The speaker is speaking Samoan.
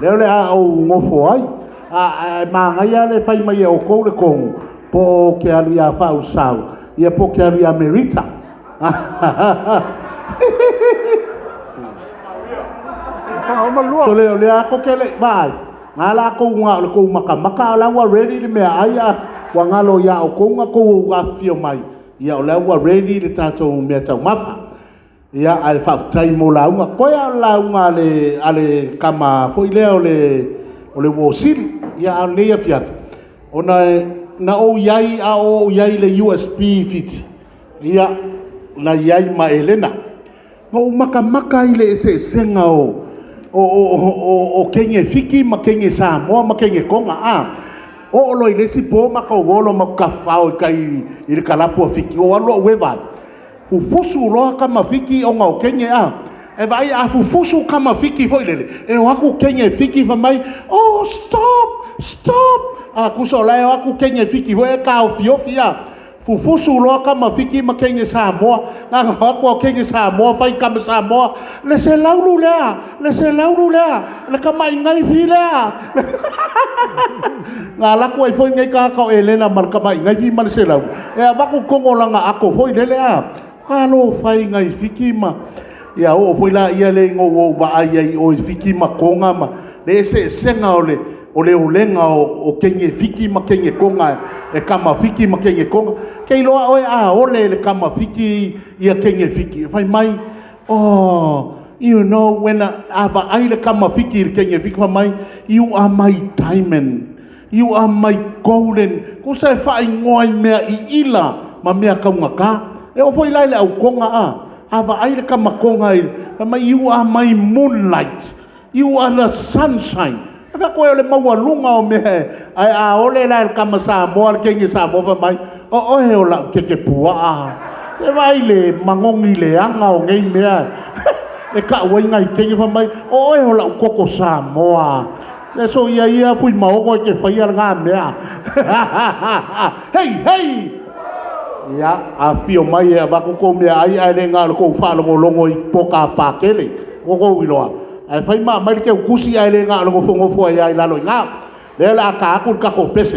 Lea o le a ou nofo ai. Ae manaia le fai mai e outou le tonu, po ou te alu ia Faaulusau, ia po ou te alu ia Merita. Sole o lea tou te le i vaai, na ala tou na o le tou matamata a o la ua ready le meaai a ua galo ia outou ona outou afifio mai, ia o la ua ready le tatou meataumafa. Ia ae faafetai mo lauga. Toe lava o le lauga a le tama foi lea o le uo sili. Ia a o lenei afiafi, ona na ou i ai a o ou i ai i le USP i Fiti, ia, na i ai ma Elena. Na ou matamata i le eseesega o teine Fiti ma teine Samoa ma teine Toga, a. Oo loa i le isi po matou o loa matou tafafao i tai i le kalapu a Fiti, ou alu loa ou eva atu, fufusu loa tama Fiti ona o teine a. Ae vaai a fufusu tama Fiti foi lele, e o atu teine Fiti fai mai, oh stop, stop. A, tusa o la e o atu teine Fiti foi ia e taofiofi a, fufusu loa tama Fiti ma teine Samoa. Na ona o atu lava o teine Samoa fai i tama Samoa, le selaulu lea, le selaulu lea, le tamai naifi lea. Na alu atu ai foi lenei tagata o Elena ma le tamai naifi ma le selaulu e avatu i totonu o lana ato foi lele a. Talofa e i nai Fiti ma… Ia oo foi lea ina ua ou vaai ai i o i Fiti ma Toga ma le eseesega o le olega o teine Fiti ma teine Toga, e tama Fiti ma teine Toga. E te iloa oe a ole e le tama Fiti ia teine Fiti, fai mai, oh, you know when a vaai le tama Fiti i le teine Fiti fai mai, you are my diamond, you are my golden. Tusa e faaigoa i mea iila ma mea taugata. E oo foi la i le au Toga a, a vaai le tama Toga i, fai mai, you are my moonlight, you are the sunshine. E fai atu ai o le maualuga o mea, ae a ole la e le tama Samoa le teine Samoa fai mai, o oe o lau kekepuaa. E vaai le manogi leaga o nei mea e tau ai nai teine fai mai, o oe o lau koko Samoa. E soia ia Fuimaono e te faia lena mea. Hei, hei! Ia, afifio mai e avatu tou meaai ae le na o le tou faalogologo i poka pakele. Ua outou iloa, ae fai ma aumai le teutusi ae le na o le nofonofo ai lava i lalo i ina. O lea o le a ta atu le tatou pese.